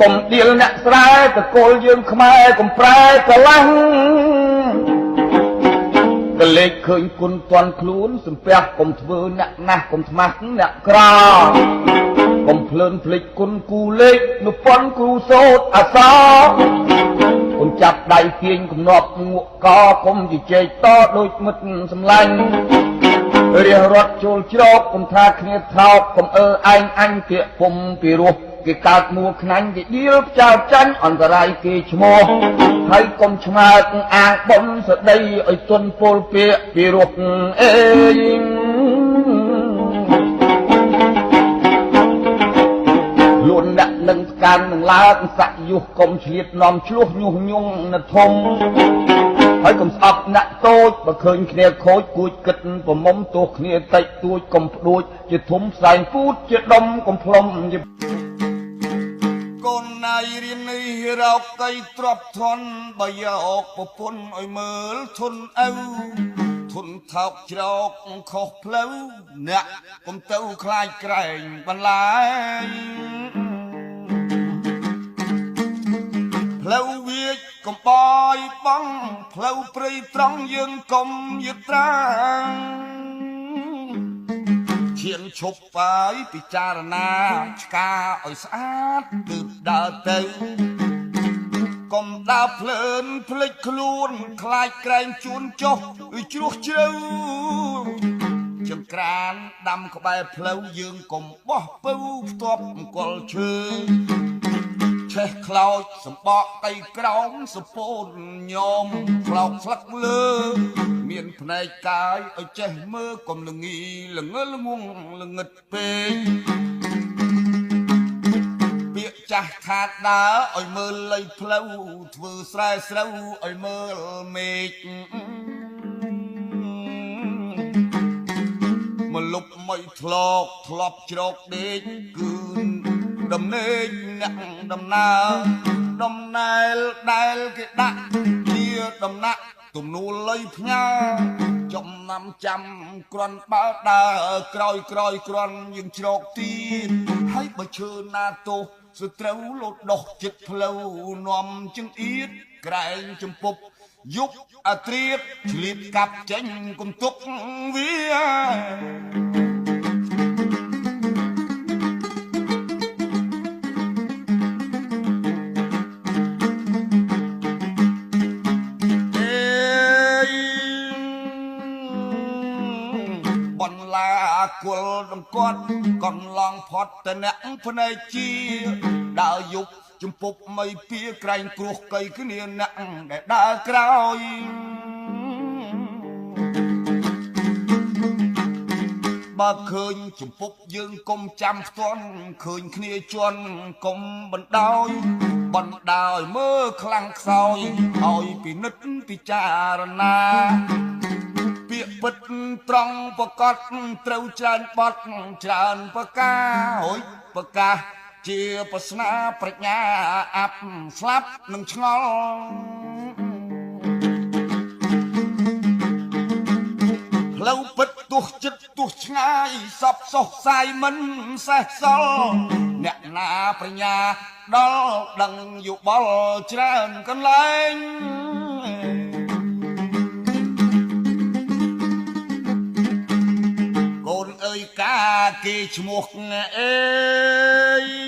កុំដៀលអ្នកស្រែតកូលយើងខ្មែរកុំប្រែកលាំងកលេចឃើញគុណតន់ខ្លួនសំពះកុំធ្វើអ្នកណាស់កុំថ្មាស់អ្នកក្រកុំភ្លើនភ្លេចគុណគូលេខនុពន់គ្រូសូត្រអសរកុំចាប់ដៃទាញកំណប់ងក់កកុំជជែកតដូចមិត្តសម្លាញ់រះរត់ចូលជ្រកកុំថាគ្នាថោកកុំអើឯងអញពាកពុំពីរោះគេកើតមួខ្នាញ់គេដៀលផ្ចើចាញ់អន្តរាយគេឈ្មោះហើយកុំឆ្មើកអាងបំស្ដីឲ្យទុនពលពាកពីរោះអេលួនអ្នកនឹងផ្កាំនឹងឡើងសាក់យុះកុំឆ្លៀតនាំឆ្លោះញុះញង់នៅធំហើយកុំស្អប់អ្នកតូចបើឃើញគ្នាខូចគួចគិតប្រមុំទោះគ្នាតិចតួចកុំផ្ដួចជាធំផ្សែងពូតជាដុំកុំផ្លុំជាកូនណៃរៀននេះរកកៃទ្របធនបើយកប្រពន្ធឲ្យមើលធនឪធនថោកច្រកខុសផ្លូវអ្នកកុំទៅខ្លាចក្រែងបន្លាយផ្លូវវាចកំបាយបងផ្លូវព្រៃត្រង់យើងកុំយឹតត្រាងឈានឈប់បាយពិចារណាឆ្កាឲ្យស្អាតទើបដើរទៅកុំដើរភ្លើនភ្លេចខ្លួនខ្លាចក្រែងជួនចុះជ្រោះជ្រៅចង្ក្រានដាំក្បែរផ្លូវយើងកុំបោះពៅផ្ទាប់អង្គលឈើឆេះខ្លោចសម្បកកៃក្រោមសពូនញោមខ្លោកស្លឹកលើមានភ្នែកកាយឲ្យចេះមើលកុំល្ងីល្ងើល្ងងល្ងឹតពេកពាក្យចាស់ខាតដើរឲ្យមើលលៃផ្លូវធ្វើស្រែស្រូវឲ្យមើលមេឃមកលុបមិនធ្លកធ្លាប់ជ្រកដេកគឺដំណេកអ្នកដំណើរដំណែលដែលគេដាក់ជាដំណាក់ទំនួលលៃផ្ញើចំណាំចាំគ្រាន់បើដើរក្រោយក្រោយគ្រាន់យើងជ្រកទៀតហើយបើឈើណាទោសសត្រូវលោតដោះចិត្តផ្លូវនាំចង្អៀតក្រែងចំពប់យុគអាត្រៀតឆ្លៀតកាប់ចេញគុំទុកវាគល់ដង្កត់កន្លងផុតតអ្នកភ្នែកជាដើរយប់ជំពប់មិនពៀក្រែងគ្រោះកៃគ្នាអ្នកដែលដើរក្រោយបើឃើញជំពប់យើងកុំចាំផ្ទាន់ឃើញគ្នាជន់កុំបណ្ដោយបណ្ដោយមើលខ្លាំងខ្សោយឲ្យពិនិត្យពិចារណាពាក្យពិតត្រង់ប្រកបត្រូវច្រើនបត់ច្រើនប្រការហុយប្រកាសជាប្រស្នាប្រាជ្ញាអាប់ស្លាប់នឹងឆ្ងល់ផ្លូវពិតទោះចិត្តទោះឆ្ងាយសពសុសសាយមិនសេះសល់អ្នកណាប្រាជ្ញាដល់ដឹងយោបល់ច្រើនកន្លែងកាគេឈ្មោះអេ